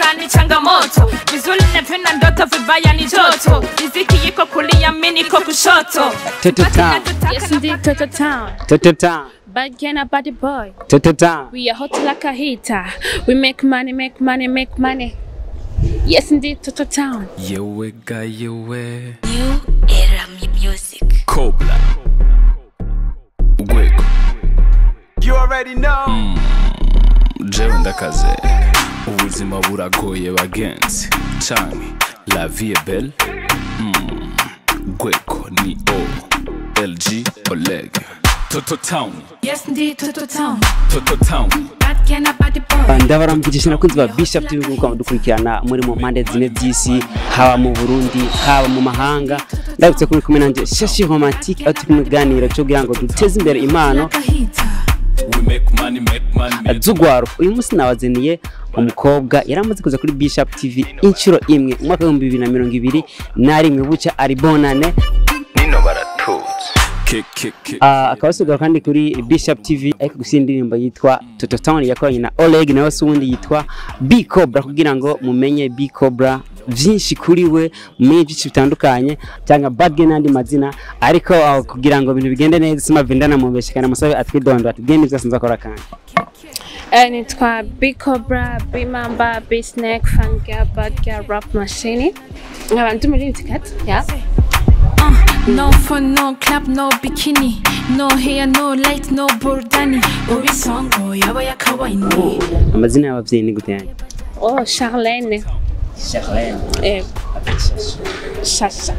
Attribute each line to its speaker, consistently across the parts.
Speaker 1: Maisha ni changamoto, vizuri napenda ndoto, vibaya ni joto. Riziki iko kulia, mimi niko kushoto.
Speaker 2: Toto Town.
Speaker 3: Yes, indeed, Toto Town.
Speaker 2: Toto Town.
Speaker 3: Bad girl, a bad boy.
Speaker 2: Toto Town.
Speaker 3: We are hot like a heater. We make money, make money, make money. Yes, indeed, Toto Town.
Speaker 4: Yewe ga yewe.
Speaker 5: New Era Music.
Speaker 4: Cobra. Ugweko.
Speaker 6: You already know.
Speaker 4: Jewe ndakaze. Ubuzima buragoye bagenzi. Canke la vie est belle. Gweko ni O LG Oleg. Toto Town.
Speaker 5: Yes, indeed, Toto Town.
Speaker 4: Toto Town.
Speaker 5: Bad girl, a bad boy.
Speaker 2: Ndabaramukije nakunzi ba Bishop TV kuko dukurikirana muri mu mpande zine z'isi, haba mu Burundi, haba mu mahanga. Ndabutse kuri kumwe nanje Shashi Romantique, aho turi mu kiganiro cyo kugira ngo duteze imbere impano
Speaker 5: Like a heater.
Speaker 4: We make money, make money, make
Speaker 2: z'ugwaruka. Uyu munsi nabazaniye umukobwa yaramaze kuza kuri Bishop TV inshuro imwe mu mwaka w'2021, buca ari bonane.
Speaker 6: Nino baratutse.
Speaker 4: Kick kick kick.
Speaker 2: Akaba asigaye kandi kuri Bishop TV ariko gusa indirimbo yitwa Toto Town yakoranye na Oleg, nawe se uwundi yitwa B Cobra, kugira ngo mumenye B Cobra vyinshi kuri we, mumenye byinshi bitandukanye cyangwa Bad Girl n'andi mazina. Ariko kugira ngo ibintu bigende neza, sima vendana mubeshe kana musabe atwidondo atubwiye n'ivyo asanzwe akora kandi.
Speaker 3: Nitwa B Cobra, B Mamba, B Snake, Fan Girl, Bad Girl, Rap Machine. Nkaba ndi umuririmbyikazi. Yeah.
Speaker 5: No phone, no club, no bikini. No hair, no light, no burudani. Ubisongo yaba yakawaini.
Speaker 2: Amazina y'abavyeyi ni gute yanyu?
Speaker 3: Oh, Charlene.
Speaker 2: Charlene.
Speaker 3: Shasha.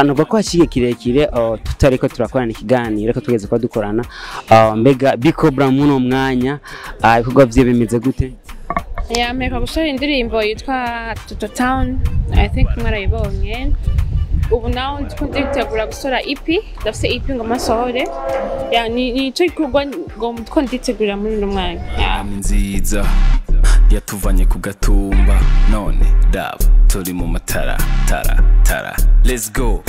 Speaker 2: Nuvuga ko haciye kirekire tutariko turakorana ikiganiro, ariko tugeze kuba dukorana. Mbega B Cobra muno mwanya, ibikorwa vyiwe bimeze gute?
Speaker 3: Yeah, mperuka gusohora indirimbo yitwa Toto Town. I think mwarayibonye. Ubu naho ndiko nditegura gusohora EP, ndafise EP ngo masohore. Yeah, ni ico gikorwa ngo ndiko nditegurira muri uno mwanya. Yeah.
Speaker 4: Ni nziza yatuvanye ku gatumba, none dab turi mu matara tara tara. Let's go.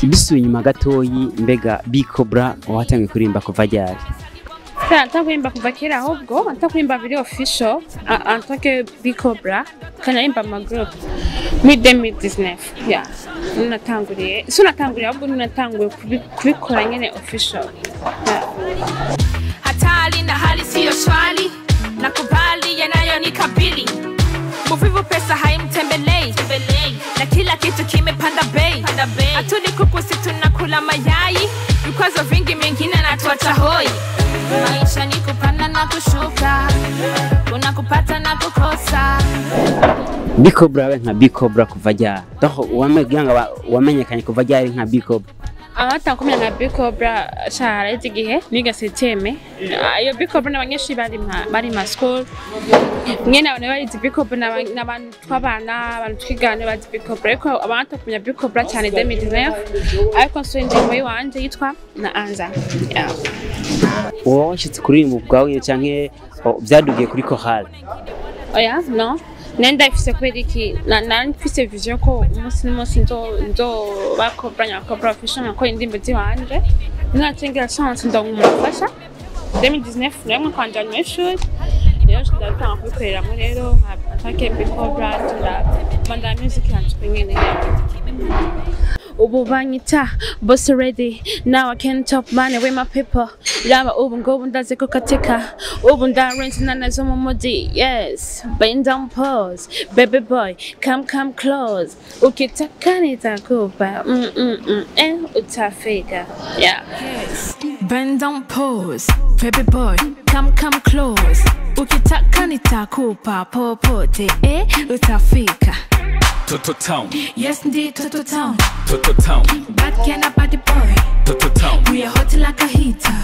Speaker 2: Dusubiye inyuma gatoyi, mbega B Cobra watangiye kuririmba kuva ryari?
Speaker 3: Nta kuririmba kuva kera, ahubwo nta kuririmba biri official en tant que B Cobra kanarimba ma group muri 2019. Yeah, natanguriye, si natanguriye, ahubwo natanguye kubikora nyene official. Yeah.
Speaker 1: Hatari na hali siyo shwari, nakubali yanayonikabili. Muvivu pesa haimtembelei, na kila kitu kimepanda bei. Hatuli kuku, si tunakula mayai, vikwazo vingi mengine natuacha hoi. Maisha ni kupanda na kushuka, kuna kupata na kukosa.
Speaker 2: B Cobra we nka B Cobra kuva ryari? Donc wamenye wamenyekanye kuva ryari nka B Cobra?
Speaker 3: Amata kumenya nka B Cobra sha haraheze igihe, niga septième. Iyo B Cobra n'abanyeshuri bari ma school mwene, abantu barizi B Cobra n'abantu twabana, abantu twigana bazi B Cobra. Ariko abantu kumenya B Cobra cyane 2019, ariko nsohoye indirimbo yiwanje yitwa na Anza. Yeah.
Speaker 2: Wowe washitse kuririmba ubwawe canke vyadugiye kuri chorale?
Speaker 3: Oya, no, nari ndabifise. Kubera iki? Nari mfise vision ko umunsi n'umunsi nzoba Cobra nya Cobra official, nkakora indirimbo ziwanje. Nacengira chance ndonka umuntu afasha 2019, nawe mwaka wanje wa nyuma y'ishuri. Rero ndatanga kubikoreramo rero nka en tant que B Cobra, ndabandanya music yanje uko nyene. Ubu banyita boss ready, now I can talk money with my people. Raba ubu ngubu ndazi ko katika, ubu ndarenze nanazo mu mudi. Yes, bend down, pause, baby boy, come come close. Ukitaka nitakupa, utafika. Yeah.
Speaker 5: Bend down, pose, baby boy, come come close. Ukitaka nitakupa popote, utafika.
Speaker 4: Toto Town.
Speaker 5: Yes, indeed, Toto Town.
Speaker 4: Toto Town.
Speaker 5: Bad girl, a bad boy.
Speaker 4: Toto Town.
Speaker 5: We are hot like a heater.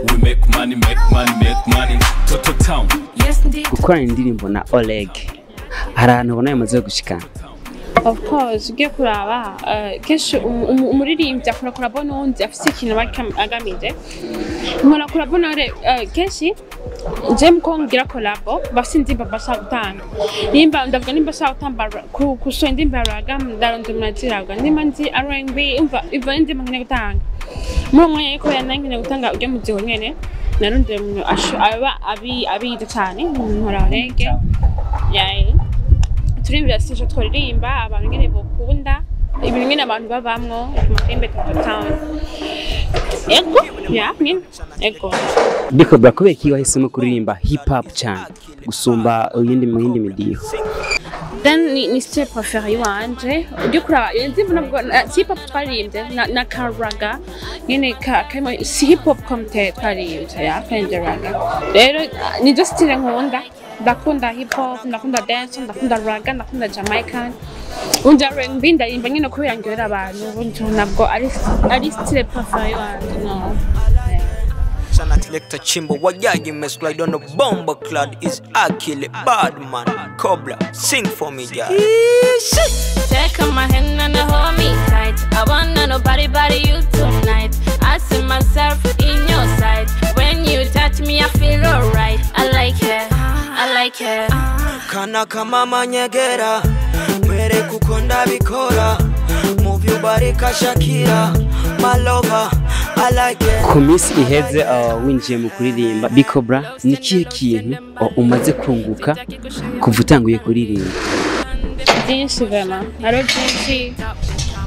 Speaker 4: We make money, make money, make money. Toto Town.
Speaker 5: Yes, indeed.
Speaker 2: Gukorana indirimbo na Oleg, hari ahantu ubona yamaze gushikana?
Speaker 3: Of course, ugiye kuraba, kenshi umuririmbyi akora collabo n'uwundi afise ikintu aba agamije. Nkora collabo nawe kenshi je muko ngira collabo bafise indirimbo bashaka gutanga. Nimba ndavuga, nimba ashaka gutamba gusohora indirimbo ya raga, ndaronda umuntu azi raga. Nimba nzi R&B, umva iva indirimbo nkeneye gutanga muri uwo mwanya, ariko nari nkeneye gutanga urya mudiho nyene. Narondeye umuntu aba abizi cyane nkora Orege yayi turiyumvira sije twaririmba abantu nyene bokunda ibintu nyene abantu babamwo ku Toto Town. Ego ya nyene ego.
Speaker 2: B Cobra, kubera iki wahisemo kuririmba hip hop cyane gusumba iyindi mu yindi midiho?
Speaker 3: Then ni style préféré iwanje. Ujya kuraba iyo ndirimbo, nabwo si hip hop twaririmbye na ka raga nyene ka karimo, si hip hop comme tel twaririmbye ya kandi raga. Rero nizo style nkunda. Ndakunda hip hop, ndakunda dance, ndakunda raga, ndakunda Jamaican, undi R&B ndarimba nyene kubera ngyohera abantu. Ubundi nabwo ari style préféré iwanje, no. Yeah.
Speaker 6: Sana Selector Chimbo Wajagi Mesglide on the bomber clad is Akile Badman Cobra. Sing for me, girl.
Speaker 5: Take my hand and hold me tight. I wanna nobody but you tonight. I see myself in your sight. When you touch me, I feel alright. I like it, I like it.
Speaker 6: Kana kama manyegera Mere kukonda bikora Move your body ka Shakira. My lover, I like it.
Speaker 2: Ku minsi iheze winjiye mu kuririmba, B Cobra, ni kihe kintu umaze kunguka kuva utanguye kuririmba?
Speaker 3: Byinshi vraiment, hariho byinshi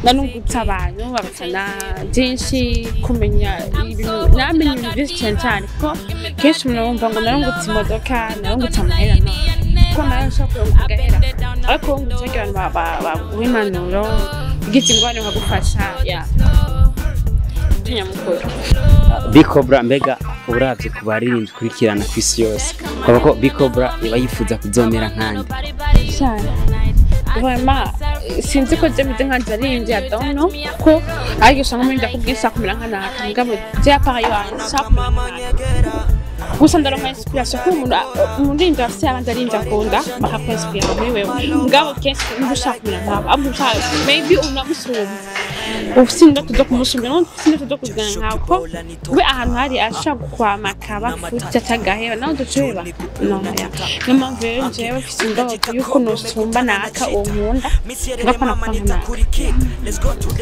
Speaker 3: nanungutse, abantu babafana byinshi, kumenya ibintu, namenye ibintu byinshi cyane cyane, kuko kenshi umuntu wumva ngo narungutse imodoka, narungutse amahera, no kuko amahera nshobora kuyunguka agahera, ariko wungutse bagira abantu baguha impanuro, ugize ingorane bakagufasha ya nyamukuru.
Speaker 2: B Cobra, mbega uravye ku baririmbyi ukurikirana ku isi yose, kuvuga ko B Cobra iba yifuza kuzomera nkande?
Speaker 3: Cyane vraiment, sinzi ko je meze nka aririmbye, I don't know, ko ariko usanga muri ndakubwisa kumera nka naka, mugabo je apara yo nshaka kumera nka naka. Gusa ndaronka inspiration ko umuntu umuririmbyi afise abandi aririmbyi akunda bakakwinspira muri wewe, mugabo kenshi niba ushaka kumera nkabo, ahubwo ushaka maybe unamusumba, ufise indoto zo kumusumba, nawe ufise indoto zo kugana nkawe, ko we ahantu hari ashobora kukwama akaba futi atagaheba nawe uduceba no ya. Niyo mpamvu rero jewe mfise indoto yuko nosumba naka uwo nkunda, ngapfa nakora nka naka.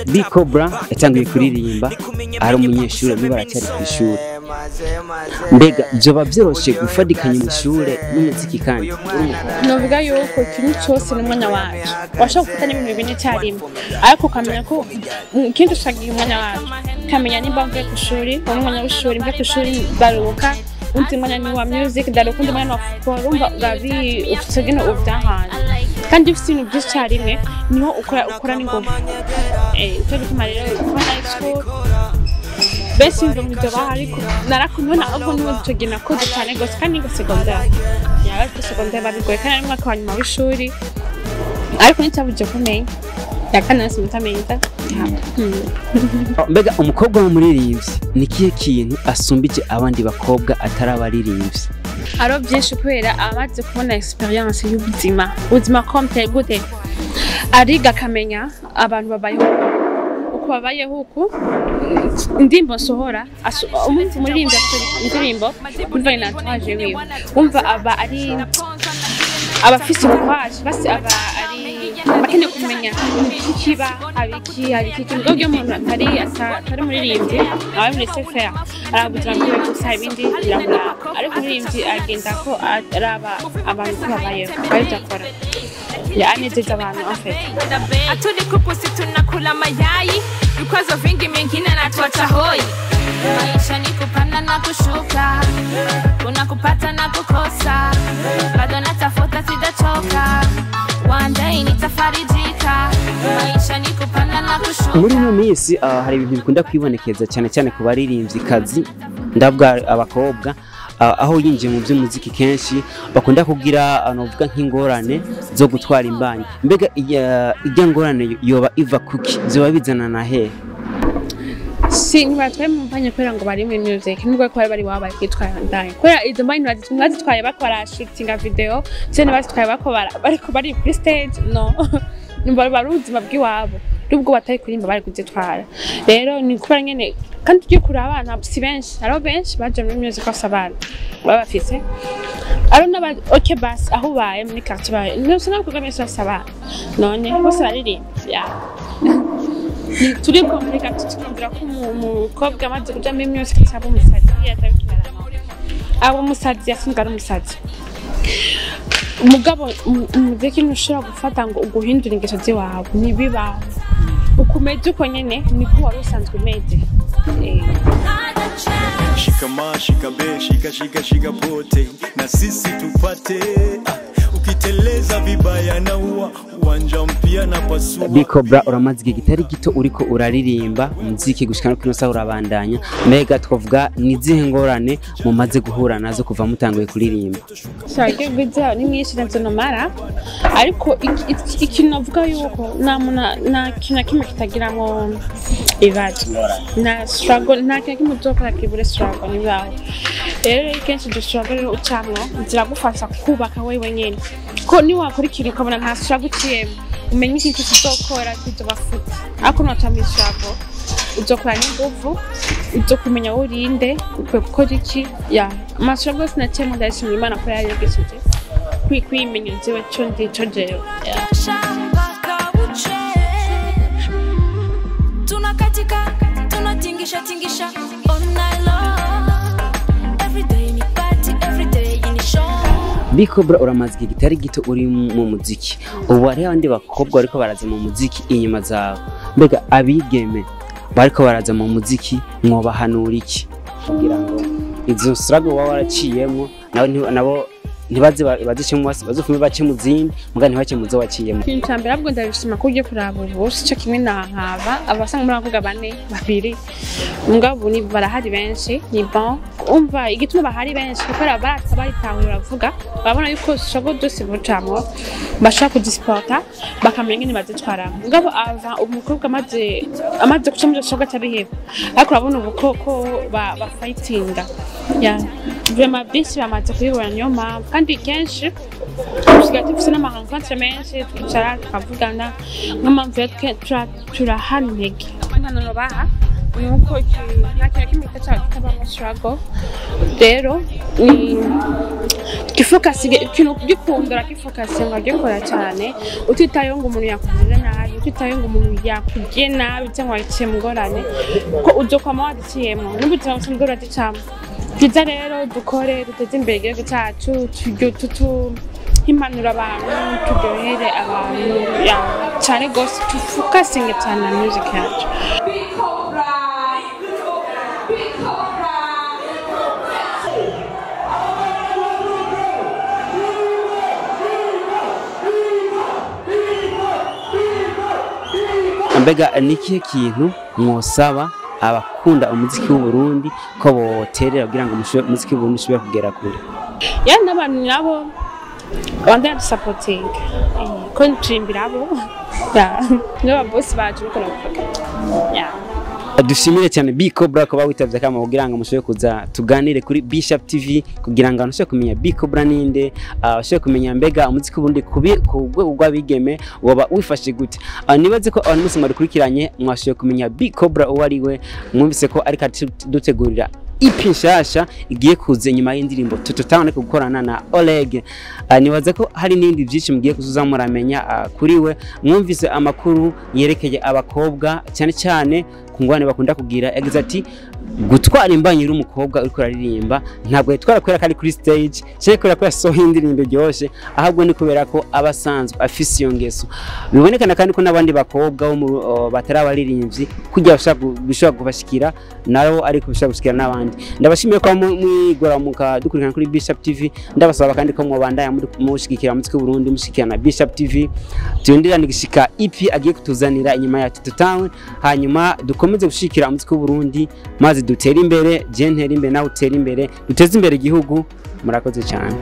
Speaker 2: B Cobra yatanguye kuririmba ari umunyeshuri, niba aracyari ku ishuri. Mbega vyoba vyoroshe gufadikanya amashure n'umuziki kandi uri umukobwa?
Speaker 3: Novuga yuko ikintu cyose n'umwanya wacu, washobora gufata n'ibintu bine icyarimwe, ariko ukamenya ko ikindi ushagiye umwanya wacu, ukamenya nimba mvuye ku ishuri uwo mwanya w'ishuri, mvuye ku ishuri ndaruhuka, undi mwanya ni uwa music, ndaruhuka, undi mwanya ni uwa football. Urumva urabi ufite gino ubyahana, kandi iyo ufite ibintu byinshi icyarimwe niho ukora n'ingufu. Icyo gituma rero kuba night school benshi mva mu byo ariko narakubona, ahubwo n'ubundi icyo gihe nakoze cyane gose, kandi ngo secondaire yaba, ariko secondaire babigoye kandi ari umwaka wa nyuma w'ishuri, ariko nticyabujije kumenya ya kane nasi mutamenya.
Speaker 2: Mbega umukobwa w'umuririmbyi ni kihe kintu asumbije abandi bakobwa atari abaririmbyi?
Speaker 3: Aro byinshi, kubera amaze kubona experience y'ubuzima, ubuzima komte gute, ariga akamenya abantu babayeho uko babayeho, uku indirimbo nsohora umunsi umuririmbyi asohora indirimbo bivanye na entourage wiwe, wumva aba ari aba afise courage, basi aba ari bakeneye kumenya iki kiba abiki hari iki kintu. Iyo umuntu atari umuririmbyi, aba ari muri sefer arabuzima bwiwe gusa, ibindi biramuraba, ariko umuririmbyi agenda ko araba abantu ko babayeho aribyo akora ya anezeza abantu en fait.
Speaker 1: Hatuli kuku, si tunakula mayai, vikwazo vingi mengine anatuacha hoi. Maisha ni kupanda na kushuka, kuna kupata na kukosa, bado natafuta, sijachoka, one day nitafarijika. Maisha ni kupanda na kushuka.
Speaker 2: Muri ino minsi hari ibintu bikunda kwibonekeza cyane cyane ku baririmvyikazi, ndavuga abakobwa, aho yinjiye mu by'umuziki kenshi bakunda kugira novuga nk'ingorane zo gutwara imbanyi. Mbega ijya ngorane yoba iva kuki, zoba bizana na hehe?
Speaker 3: Si ntibatwaye mu mpanya kubera ngo bari muri music, nubwo ko bari iwabo bari kwitwara ndani, kubera izo mbanyi ntibazitwaye bako barashutinga video cyane, bazitwaye bako bariko bari kuri stage, no numva bari ubuzima bw'iwabo, nubwo batari kuririmba bari kuzitwara. Rero ni kubera nyene, kandi tugiye kuraba abana si benshi, hariho benshi baje muri music bafise abana baba bafise aro n'aba okay basi aho ubaye muri quartier baye nose n'abakobwa benshi bafise abana, none bose baririmba ya turi kumurika, tukiyumvira ko umukobwa amaze kuja muri music cyangwa umusatsi atabikimara. Abo umusazi yasanzwe ari umusazi. Mugabo umuziki ntushobora gufata ngo uguhindure ingeso ziwawe, ntibibaho. Uko umeze uko nyene niko wari usanzwe umeze.
Speaker 7: Shikama shikabe shika shika shika pote na sisi tupate ukiteleza vibaya na uwa uwanja mpya na pasua.
Speaker 2: B Cobra, uramaze igihe kitari gito uriko uraririmba umuziki gushika no kino saha urabandanya. Mbega twavuga ni izihe ngorane mumaze guhura nazo kuva mutanguye kuririmba?
Speaker 3: Shake gwiza ni mwinshi navyo nomara, ariko ikintu navuga yuko nta muntu, nta kintu na kimwe kitagiramwo ibibazo na struggle, nta kintu na kimwe uzokora kibure struggle, ntibibaho. Rero kenshi izo struggle rero ucamwo ziragufasha kubaka wewe nyene, ko niwakora ikintu ukabona nta struggle uciyemwo, umenye ikintu kizokora kizoba futa. Ariko nuwaca muri struggle uzokora n'inguvu, uzokumenya wowe urinde ukwiye gukora iki. Ya ama struggle yose naciyemwo ndayashimira Imana ko yayigishije kwimenya jewe co ndi co jewe. Yeah.
Speaker 5: Mpaka uche tunakatika tunatingisha tingisha all night long, every day ni party, every day ni show.
Speaker 2: B Cobra, uramaze igihe kitari gito uri mu muziki. Ubu hariho abandi bakobwa bariko baraza mu muziki inyuma zawe. Mbega abigeme bariko baraza mu muziki mwobahanura iki kugira ngo izo struggle waba waraciyemo nabo ntibaze bazicemo, bazofume bace mu zindi, muga ntibace mu zo waciyemo?
Speaker 3: Ikintu ca mbere ahubwo ndabishima ko ugiye kuraba ubu sico kimwe na nkaba abasanga muri abakobwa bane babiri, mugabo ubu ni barahari benshi, ni bon. Umva igituma bahari benshi kuko barata baritahuye, baravuga, barabona yuko struggle zose bucamwo bashobora kuzisupporta, bakamenya ingene bazitwaramo. Mugabo ava umukobwa amaze guca muri izo struggle atabiheba, ariko urabona ubu ko bafightinga ya vraiment byinshi bamaze kubibona. Niyo mpamvu kandi kenshi dusigaye dufise n'ama rencontre menshi, twicara tukavugana. Niyo mpamvu rero turahana intege. Impanuro baha ni uko nta kintu na kimwe kitabamo struggle. Rero ni gifocusing ikintu gikunda, uragifocusinga, uragikora cyane, utitayeho ngo umuntu yakugirira nabi, utitayeho ngo umuntu yakugiriye nabi cyangwa yaciye mu ngorane, ko uzokwama waziciyemo n'ubuzima busanzwe urazicamo. Byiza rero dukore duteze imbere igihugu cyacu, impanuro abantu, turyohere abantu ya cyane rwose, tufocusinge cyane na music yacu.
Speaker 1: Big Cobra! Big Cobra!
Speaker 2: Mbega ni ikihe kintu mwosaba abakunda umuziki w'u Burundi ko boterera kugira ngo umuziki w'u Burundi ushobore kugera kure?
Speaker 3: Ya, n'abantu nabo bandanya dusupportinga ko nshimira abo ya nibo babosi bacu niko navuga ya.
Speaker 2: Dushimire cyane B Cobra ko bawitavye kama kugira ngo mushobore kuza tuganire kuri Bishop TV, kugira ngo abantu bashobore kumenya B Cobra ninde, bashobore kumenya mbega umuziki w'u Burundi ku rwego rw'abigeme woba wifashe gute. Nibaze ko abantu bose mwadukurikiranye mwashoboye kumenya B Cobra uwo ari we. Mwumvise ko ariko dutegurira EP nshasha igiye kuza inyuma y'indirimbo Toto Town ariko gukorana na Oleg. Nibaze ko hari n'ibindi byinshi mugiye kuzuza muramenya kuri we. Mwumvise amakuru yerekeye abakobwa cyane cyane ku ngwane bakunda kugira. Yagize ati gutwara imbanyi uri umukobwa uriko uraririmba ntabwo yitwara kubera ko ari kuri stage cyangwa kubera ko yasohoye indirimbo iryoshe, ahubwo ni kubera ko aba asanzwe afise iyo ngeso. Bibonekana kandi ko n'abandi bakobwa bo batari abaririmbyi kugira bishobora kubashikira nabo, ariko bishobora gushikira n'abandi. Ndabashimiye ko mwigora mukadukurikirana kuri Bishop TV. Ndabasaba kandi ko mwobandanya mushigikira umuziki w'u Burundi, mushigikira na Bishop TV. Turindirane gishika EP agiye kutuzanira inyuma ya Toto Town, hanyuma dukomeze gushigikira umuziki w'u Burundi maze dutere imbere. Je ntere imbere, nawe utere imbere, duteze imbere igihugu. Murakoze cyane.